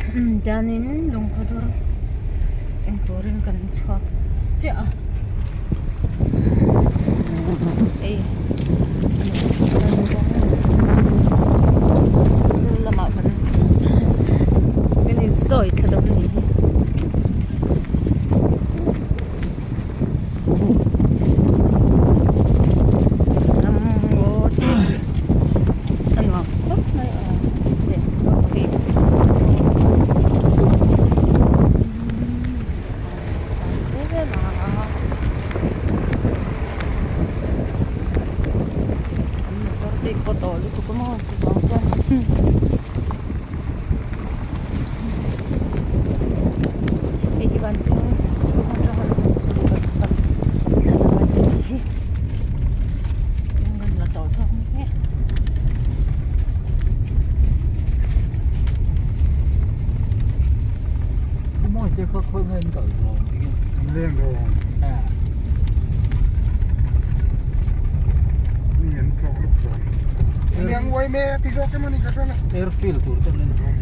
Chuanin lungkhaw dur en turin kan chhuak chiah a hei lamah kan kan insawi thla dawn a nih hi. Hei hi van chhung chhung atanga lo chu kan tam thlalak a ni tih hi kan la tawh zawk mek e. Mawi te kha khawi nge an kal dawn ti nge? An leng dawn. Mi an tlawk lawk dawn. Liang uai me a ti zawk emaw ni ka hria. Airfield tur te an dawn.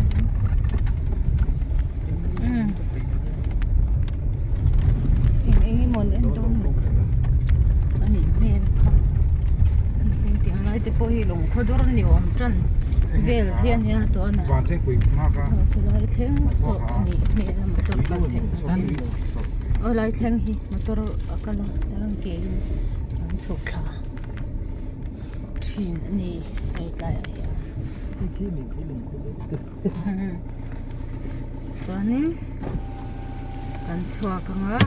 Eng eng emaw an en dawn a nih hmel kha heti ang lai te pawh hi lungkhaw dawr ni awm tan vel hi a nia tuna saw lai thleng saw a nih hmel a motor kal theih na chin aw lai thleng hi motor a kal a chuan ke in an chhuk thla thin a ni hei tlaiah hian. Chuanin kan chhuak ang a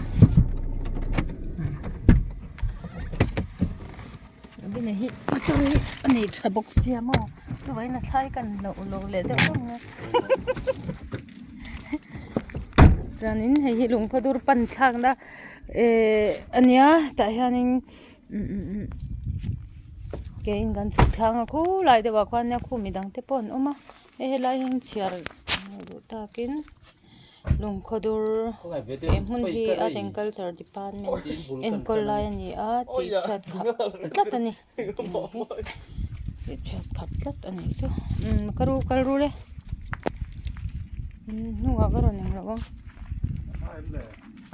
Robina hi motor hi a nei tha bawk sia maw chuvangin a thlai kan loh lo leh deuh ang a chuanin hei hi lungphaw dur pan thlakna ehh a nia tah hianin. Ke in kan chhuk thlang a khulai deuh ah khuan nia khu midang te pawh an awm a hei helai hi an chhiar duh takin lungkhaw dur he hmun hi art and culture department enkawl lai a ni a tih chhiat khap tlat a ni tih hi tih chhiat khap tlat a nih chu umm ka ru kal rul e hnungah ka rawn englo ang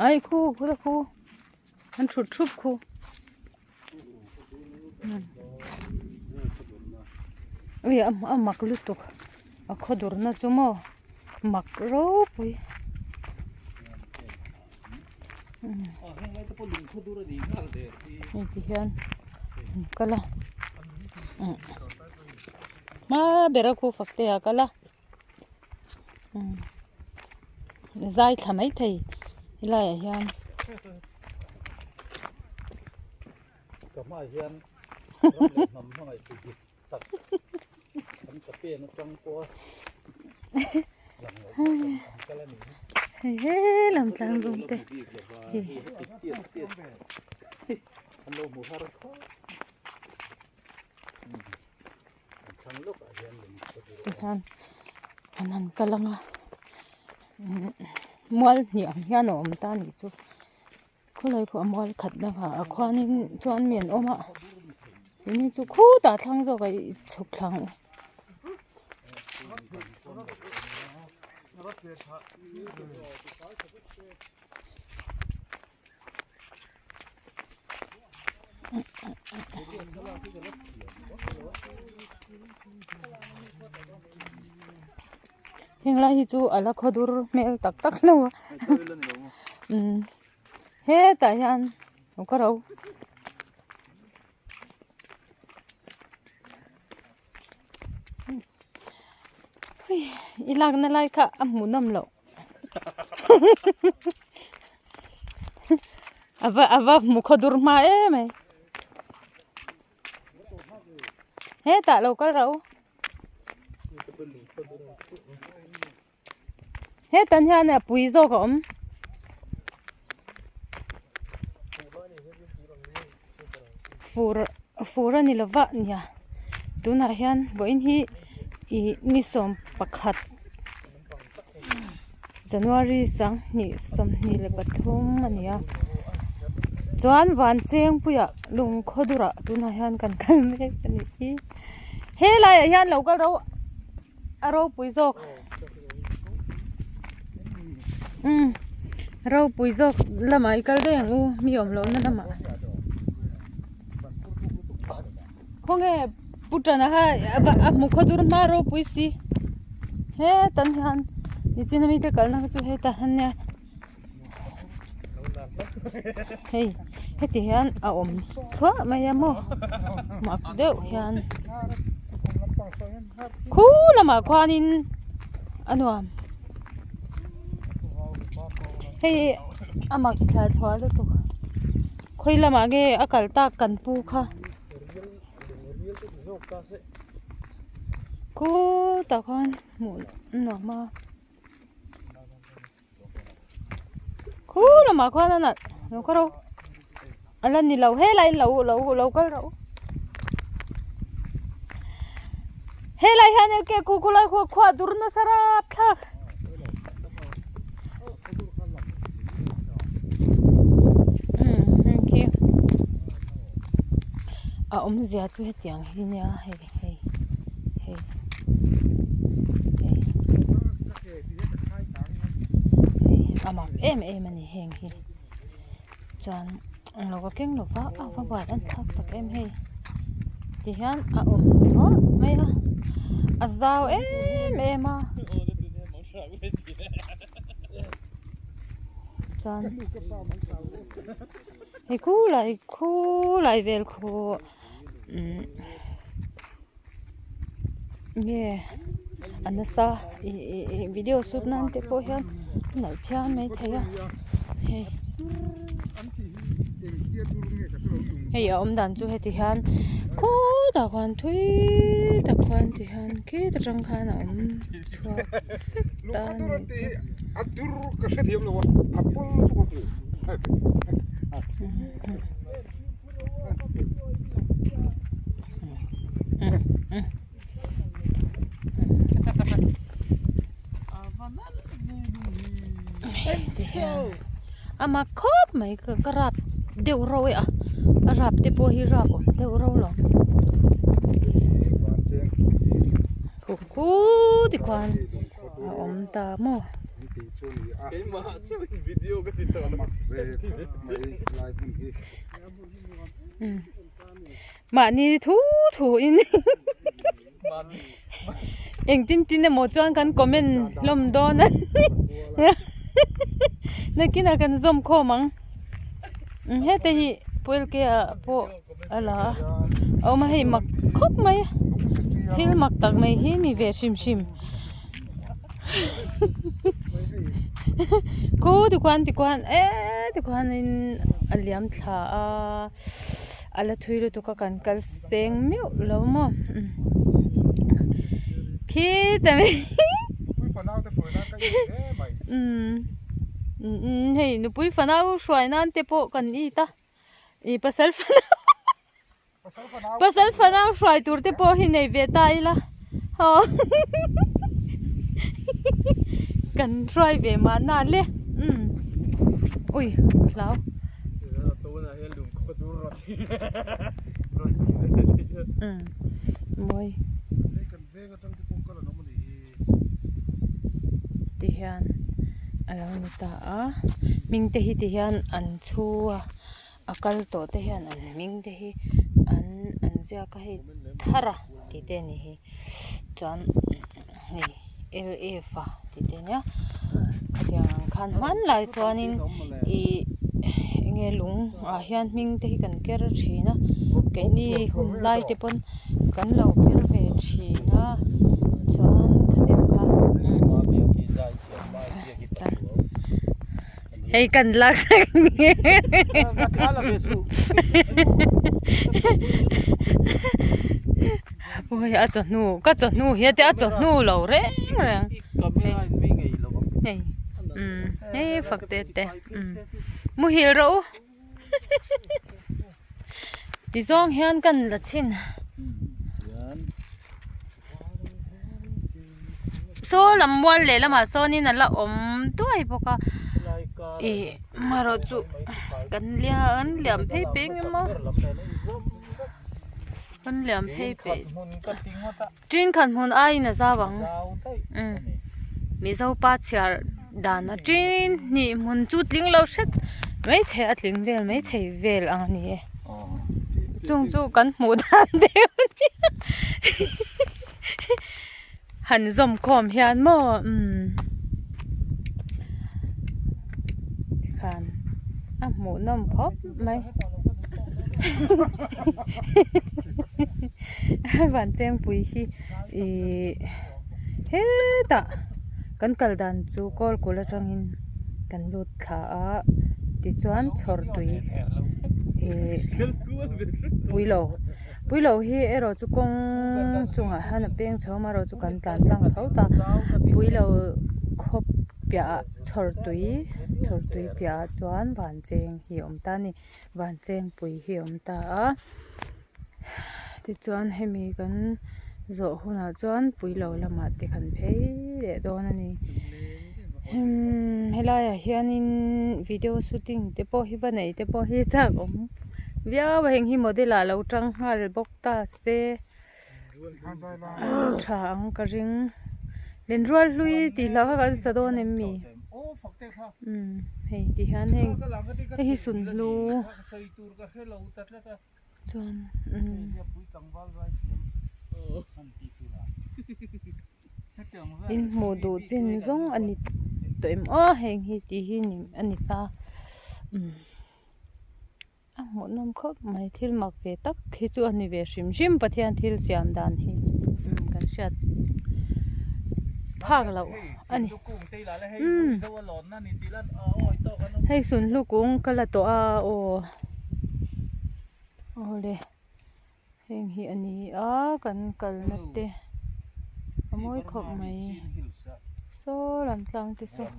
ai khu khu ta khu. An thut thup khu ui a mak lutuk a khaw dur na chu maw mak ropui hei ti hian an kal a hma ber a khu fak te a kal a. Zai thla maithei helai ah hian. Ka hmaah hian ram leh hnam hmangaih tu dik tak an ka pen atang pawh a lang loh bawk an kal a ni hi. Hei he lam tlang dum te hi. An lo hmu har khawp. Tihian an han kal ang a mual hnih ang hian a awm ta a nih chu khawlai khuah mual khat na kha ah khuanin chuan mi an awm a keini chu khutah thlang zawk ah i chhuk thla ang u. Heng lai hi chu a la khaw dur hmel tak tak lo a umm hetah hian lo ka ro. I lakna lai kha a hmuhnawm loh. Ava ava hmu khaw dur hma em mai hetah lo kal rawh u hetan hian a pui zawk a awm. Fur fur a ni lova nia tunah hian vawiin hi ih ni 11. January 2023 a ni a chuan van chengpuiah lungkhaw durah tunah hian kan kal mek a nih hi helaiah hian lo kal ro a ropui zawk. Umm ropui zawk lamah i kal daih ang u mi awm lohna lamah khawnge pu tana kha a hmu khaw dur hma ropui si hetan hian nichina mite kalna kha chu hetah hian nia hei heti hian a awm thluah mai a maw mak deuh hian khu lamah khuanin a nuam hei a mak thla thluah lutuk khawi lamah nge a kal tak kan pu kha khutah khuan hmuh a nuam a. Khu lamah khuan a nalh lo kal rawh a la ni lo helai lo lo lo kal rawh helai hian engke khu khulai khu khuah dur nasa rapthlak umm heng khi a awmzia chu hetiang hi nia hei hei hei hei. A mak em em a ni heng hi chuan englo ka keng lova a va buai an thlak tak em hei tihian a awm thluah mai a a zau em em a chuan hei khulai khulai vel khu umm. Nge a nasa ih ih ih video shoot nan te pawh hian a nalh phian maithei a hei hei a awm dan chu heti hian khutah khuan thui tak khuan ti hian khit atang khan a awm chhuak vek ta a nih chu. A mak khawp mai ka rap deuh reuh e a a rap te pawh hi rap awm deuh reuh lo khu tikhuan a awm ta maw. Mahni thu thu in engtin tin emaw chuan kan comment hlawm dawn a ni nakinah kan zawm khawm ang hete hi puilke ah pawh a la a a awm a hei mak khawp mai a thil mak tak mai hi ni ve hrim hrim. Khu tikhuan tikhuan eee tikhuanin a liam thla a a la thui lutuk a kan kal seng meuh lo maw khitah umm hei nupui fanau hruai nan te pawh kan it a ih pasal fanau. Pasal fanau hruai tur te pawh hi nei ve ta ila haw kan hruai ve mahna le umm ui ka hlau umm mawi ti hian a lo ni ta a hming te hi ti hian an chhu a. A kal tawh te hian an hming te hi an an ziak a hei thar a tih te a ni hi chuan hei L F a tih te a nia khatiang ang khan hmanlai chuanin ih eng nge lung ah hian hming te hi kan ker thin a keini hun lai te pawn kan lo ker ve thin a chuan khatiang kha chuan. Hei kan lak sak nge. Pawh a chawhnu ka chawhnu hi a chawhnu lo reng reng. Hei umm hei fak te te umm muhil rawh u ti zawng hian kan la chhin. Saw lam mual leh lamah sawnin a la awm duai bawk a ih marawh chu kan lian liam phei peng em a kan liam phei pei tin khat hmun aiin a zau ang umm mizo pa chhiar. dan atangin hnih hmun chu tling lo hret mai thei a tling vel mai thei vel ang a ni e chung chu kan hmuh dan deuh a nia han zawm khawm hian maw umm tikhan a hmuh nawm khawp mai Vanchengpui hi ihh hetah kan kal dan chu kawl kul atangin kan lut thla a tichuan chhawr tui ihh puilo puilo hi erawh chu kawng chungah hian a peng chho a amaherawh chu kan tlan tlang tho ta puilo khawp piahah chhawr tui chhawr tui piahah chuan vancheng hi a awm ta a ni. Vanchengpui hi a awm ta a tichuan hemi kan zawh hunah chuan puilo lamah te kan phei leh dawn a ni helaiah hianin video shooting te pawh hi va neih te pawh hi chak awm viau a heng hi model ah lo tang nghal bawk ta se tha ang ka ring lenrual hlui tih hlauh kha kan sa dawn em mi umm hei ti hian heng hei hi sunhlu chuan umm in hmuh duh chin zawng a ni tawh em aw heng hi tih hi a ni ta umm. A hmuhnawm khawp mai thil mak ve tak hi chu a ni ve hrim hrim Pathian thil siam dan hi umm kan hriat phak loh a ni umm hei sunhlu kung ka la tawh a aw awle heng hi a ni a kan kalna te a mawi khawp mai saw lam tlang te saw.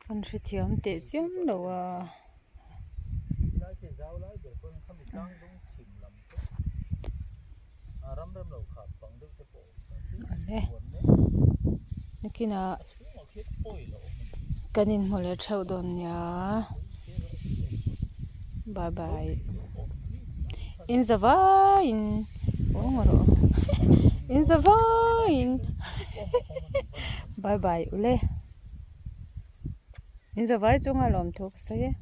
Kan hrethiam teh chiam lo a. Awle nakinah kan inhmu leh theuh dawn nia bye bye in za vaiin aw ngaw rawh in za vaiin bye bye ule. In zavai chunga lawmthu ka sawi e.